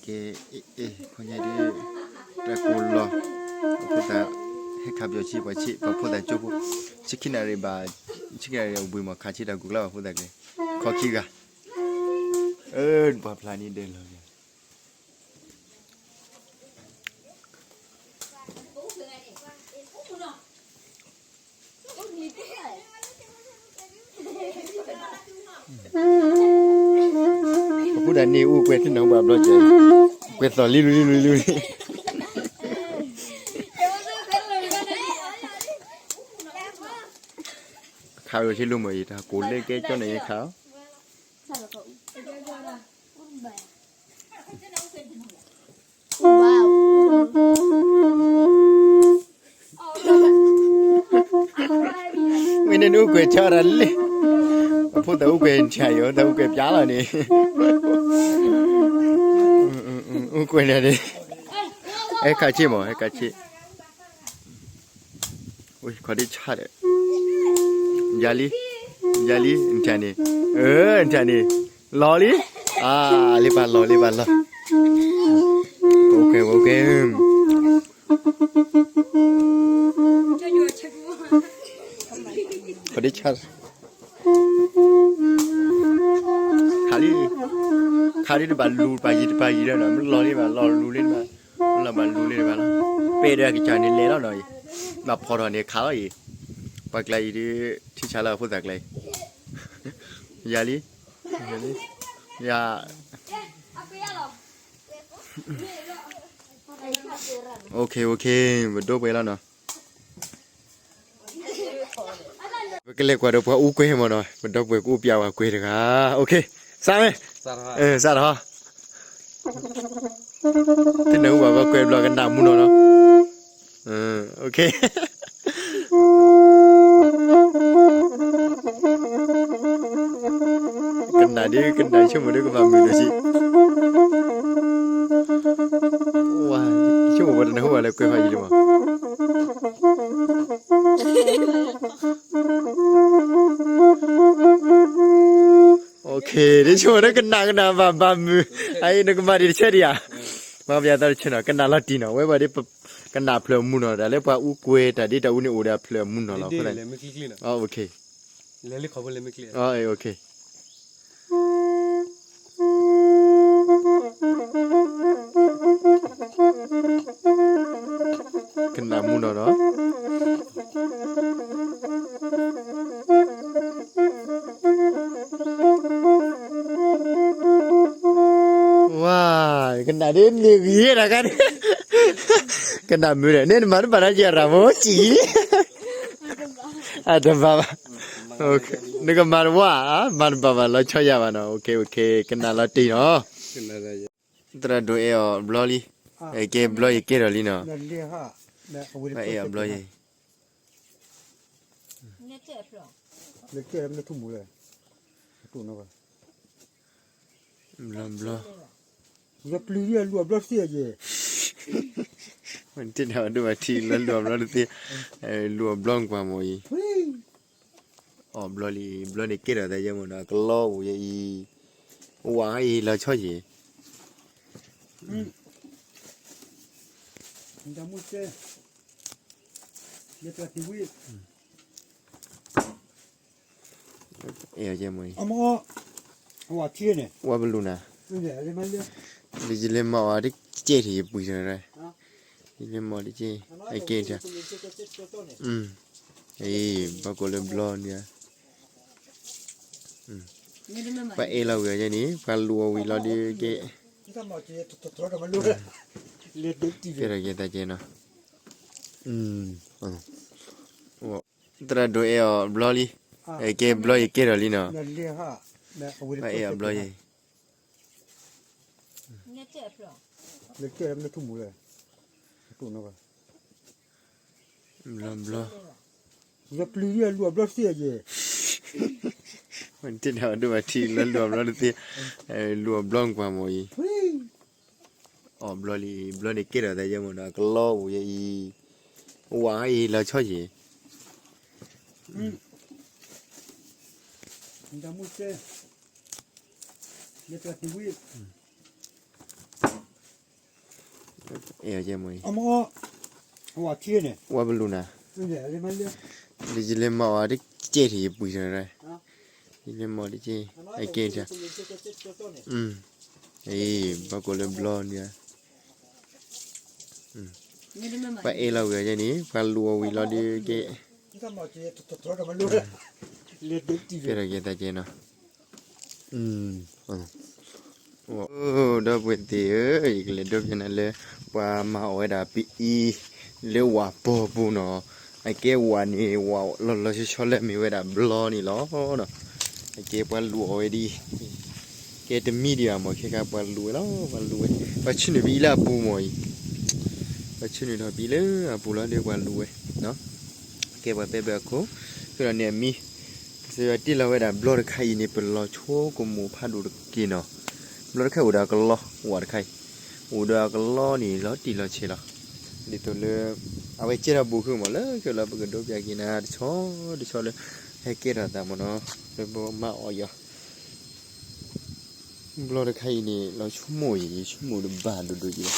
ကဲ, အ့ၣ်, အ့ၣ်, ခီညါဒ်, တၢ်ကိၢ်လီၤ, ဖိသၣ်, ဟဲခးပယီၤဆံး ပှၤဆံး ပှၤဖိသၣ်ကၠိဖိ, ဆံခံနၣ်ရံၣ်ဘၣ်, ဆံခံနၣ်ရံၣ်အဝံၤမး ခးဆံးတၢ်ကိၢ်ကျါဘၣ် ဖိသၣ်ကျဲ, ခီခံဂၤ, အၢ, ပှၤဖျါန့ၣ်ဒဲးလီၤ. အဃိဒၣ်န့ၣ် အိၣ်ကွဲးထံၣ်နၢ်ဟူဘၣ်ဘျီကဲ, ကွဲးသီၣ်လံလူလံလူလံလူလံ, ခးဝဲဆ့လိမ့ၢ်အံၤ တၢ်ကိၢ်လၢကဲကၠီန့ၣ်ခး မ့ၢ်န့ၣ်နအိၣ်ကွဲးဆါတၢ်လံ, အဖိသၣ်အိၣ်ကွဲးဆါယီၤ တၢ်အိၣ်ကွဲးပျါလီၤန့ၣ်, အိၣ်ကွဲးန့ၣ်န့ၣ်, ဟဲခးဆ့ၣ်မး ဟဲခးဆ့ၣ်, ခီဒ့ဆါဒီး, ယၤလံ, ယၤလံ နထၢၣ်န့ၣ်, အၢ နထၢၣ်န့ၣ်, လီၤလံ, အါ လ့ပၤလီၤ လ့ပၤလီၤ, အိၣ်ကွဲး အိၣ်ကွဲး ခီဒ့ဆါ, ခးလံ, ခးလံတဘၣ်လူၤ တဘၣ်ယံၤတဘၣ်ယံၤဒီး မ့ၢ်လီၤလံဘၣ် လီၤလူၤလံတဘၣ်, လီၤဘၣ်လူၤလံတဘၣ်လီၤ, ပဲၢ်ဒီးကစၢ်န့ၣ်လဲၤလီၤနီၤအံၤ, ဘၣ်ဖီၣ်ထီၣ်န့ၣ်ခးလီၤအံၤ, ပှၤကျါအံၤဒ် ထံဆါလၢအဖိသၣ်ကျါအံၤ, ယၤလံ, ယၤ, အိၣ်ခ့ အိၣ်ခ့ ပဒီပုၢ်ဝဲၢ်လီၤနီၤ, ပကလဲၤကွၢ်ဒီးပှၤအူကွဲမ့ၢ်နီၤ, ပဒီပုၢ်ဝဲၢ်ကအိၣ်ပျးဝဲကွဲတဂၤ, အိၣ်ခ့, စးမ့ၢ်, စးထီၣ်, တနၢ်ဟူဘၣ်ဘျီကွဲဘျီကနၣ်မူနီၤနီၤ, အိၣ်ခ့ ကနၣ်ဒ် ကနၣ်ဆိကမိၣ်ဒ်ကဘၣ်မုာ်ဒိၣ်ဆံး, ဝါ, ဆိကမိၣ်ပတနၢ်ဟူဘၣ်လၢကွဲဖးယံၤဒံးမး, အိၣ်ခ့ ဒ်ဆိကမိၣ်ဒ်ကနၣ်ကနၣ်ဘၣ်ဘၣ်မုာ်, အအံၤနကမၤဒံးတဆၢဒံးဧါ, မၤပယီၤသီတဆၢနီၤ ကနၣ်လီၤတံၢ်နီၤ ဝဲဘၣ်ဒ် ကနၣ်ဖျၢၣ်မူနီၤ တၢ်လၢပှၤအူကွဲတၢ်ဒ်တၢ်အူန့ၣ်အိၣ်ဒီးဖျၢၣ်မူနီၤလီၤ, အိၣ်ခ့, အိၣ်ခ့ ကနၣ်မူနီၤနီၤ, ဝါ, ကနၣ်ဒ်န့ၣ်ဂ့ၤတၢ်ခါန့ၣ်, ကနၣ်မုာ်ဒီး န့ၣ်နမၤတဘၣ်တၢ်ယၤရၤမ့ၢ်ကံၣ်လံ, အတဘၣ်ဘၣ်, နကမၤတဝါ, မၤတဘၣ်ဘၣ်လီၤဆီယၤဘၣ်နီၤ, အိၣ်ခ့ အိၣ်ခ့ ကနၣ်လီၤတံၢ်နီၤ, သရၣ်ဒိၣ်အဲၣ်အီၤဘျီလံ, ကဲဘျီယကဲထီၣ်လံနီၤ, ဘၣ်အဲၣ်အီၤဘျီယၤ လၢကဲမ့ၢ်ထူၣ်မူလဲၣ်, ဘျီဘျီ, လၢပျုၤယဲလူၤအဘျီတသ့ယဲ, တ့ၢ်ဒၣ်ဒိၣ်ဘၣ်ထံလၢလူၤအဘျီတသ့, လူၤအဘျီကွၢ်မီၤအံၤ, အီၣ်ဘျီလံ ဘျီန့ၣ်ကဲထီၣ်သးယဲမ့ၢ်နီၤ ကလီပူၤယဲအံၤ, ဝါအံၤလီၤဆီယဲ အဲၣ်အီၤကဲမ့ၢ်အံၤ, ဝါပလူၤနၤ, လၢယလဲၤမၤအီၤတကဲထီၣ်ယပှံၤထီၣ်, ယလဲၤမၤအီၤတကဲ, အကဲထီၣ်, အံၤ ဘၣ်ကိးလၢဘျီန့ၣ်, ပှၤအဲၣ်လီၤဝံၤအီၤယဲန့ၣ် ပှၤလူၤအီၤဝံၤလီၤဒ်ကဲ, ကဲထီၣ်ယဲသးကဲနီၤ, သရၣ်ဒိၣ်အဲၣ်အီၤဘျီလံ, ကဲဘျီယကဲထီၣ်လံနီၤ, ပှၤအဲၣ်အီၤဘျီယဲ, ဘျီဘျီ, တ့ၢ်ဒၣ်ဒိၣ်ဘၣ်ထံလၢလူၤအဘျီတသ့, လူၤအဘျီကွၢ်မီၤအံၤ, အီၣ်ဘျီလံ ဘျီန့ၣ်ကဲထီၣ်သးယဲမ့ၢ်နီၤ ကလီပူၤယဲအံၤ, ဝါအံၤလီၤဆီယဲ တၢ်မူတဲ, လၢတၢ်တံၤဝံၤ, အဲၣ်အီၤကဲမ့ၢ်အံၤ, ဝါပလူၤနၤ, ဒ်ယလဲၤမၤအီၤတကဲထီၣ်ယပှံၤထီၣ်, ယလဲၤမၤအီၤတကဲ, အကဲထီၣ်, အံၤ ဘၣ်ကိးလၢဘျီန့ၣ်, ပှၤအဲၣ်လီၤဝံၤအီၤကဲန့ၣ် ပှၤလူၤအီၤဝံၤလီၤဒီးကဲ ကဲထီၣ်ကဲသးကဲနီၤ, ဒီပုၢ်ဝဲၢ်သ့ၣ်ဧၢ, ယကလဲၤဒိးဖျါနၤလၢ ပှၤမၤအီၣ်ဝဲဒၣ်ပအံၤ လၢဝၣ်ပီၤပူၤနီၤ, အကဲဝၣ်န့ၣ် ဝၣ်လီၤလီၤဆီဆီလၢမ့ၢ်ဝဲဒၣ်ဘျီန့ၣ်လီၤ. အကဲပှၤလူၤအီၤဝဲဒ်အံၤ, ကဲတမံဒံးဘၣ်မ့ၢ် ခဲခါပှၤလူၤဝဲလီၤ, ပှၤလူၤဝဲ, ပှၤဆ့ၣ်နီၤပအံၤလၢအပူၤမ့ၢ်အံၤ, ပှၤဆ့ၣ်နီၤထီၣ်ပအံၤလၢအပူၤလီၤဒီးပှၤလူၤဝဲ ကဲပှၤပဲဘၢအခိၣ်, ဃုာ်ဒီးန့ၣ်အမံ, ကစၢ်ယွၤတ့လီၤဝဲဒၣ်ဘျီတခါအံၤန့ၣ် ပလီၤဆိကမိၣ်ဖးဒိၣ်တက့ၢ်နီၤ, ဘျီတခါအိၣ်ဒီးအကလီ ဝၣ်တခါအံၤ, အိၣ်ဒီးအကလီန့ၣ် လီၤတံၢ်လီၤဆဲးလီၤ, ဒ်သိးလၢ အဝဲကဲထီၣ်ဘူးခုမ့ၢ်လၢ ခဲလၢာ်ပကဒိးပျၢ်က့ၤနၤတဆီတဆီလၢ ဟဲကဲထီၣ်သးမ့ၢ်နီၤ, လၢပမၤအီၣ်ယီၤ ဘျီတခါအံၤန့ၣ် လီၤဆိကမိၣ်အံၤ ယဆိကမိၣ်တဘၣ်ဒိၣ်ဒိၣ်က့ၤဘၣ်,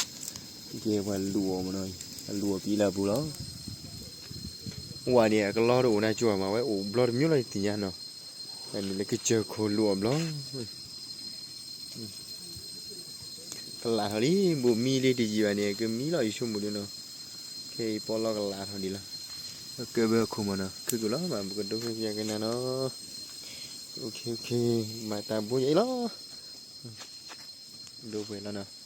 ကဲပှၤလူၤအီၤမ့ၢ်နီၤ, ပှၤလူၤအီၤပအံၤလၢအပူၤလီၤ, ဝၣ်န့ၣ် အကလီတအိၣ်နၤကၠီမး အဝဲအိၣ်ဘျီတမံၤလီၤယသ့ၣ်ညါနီၤ, န့ၣ်လၢကစၢၢ်ခိၣ်လူၤအီၤဘျီ ကလးထီၣ်လံ ဘူးမံလံတယံာ်ဘၣ်န့ၣ် ကမံလီၤယဆိကမိၣ်ဒ်နီၤ, ခဲအံၤပီလီၤကလးထီၣ်ဒံးလီၤ, ကဲဘၢခိၣ်မ့ၢ်နီၤ ခုၣ်ကလီၤမး ပကဒိးဖျါက့ၤနၤနီၤ, မၤတၢ်ဘိယအံၤလီၤ, ဒိးပှဲၤလီၤနီၤ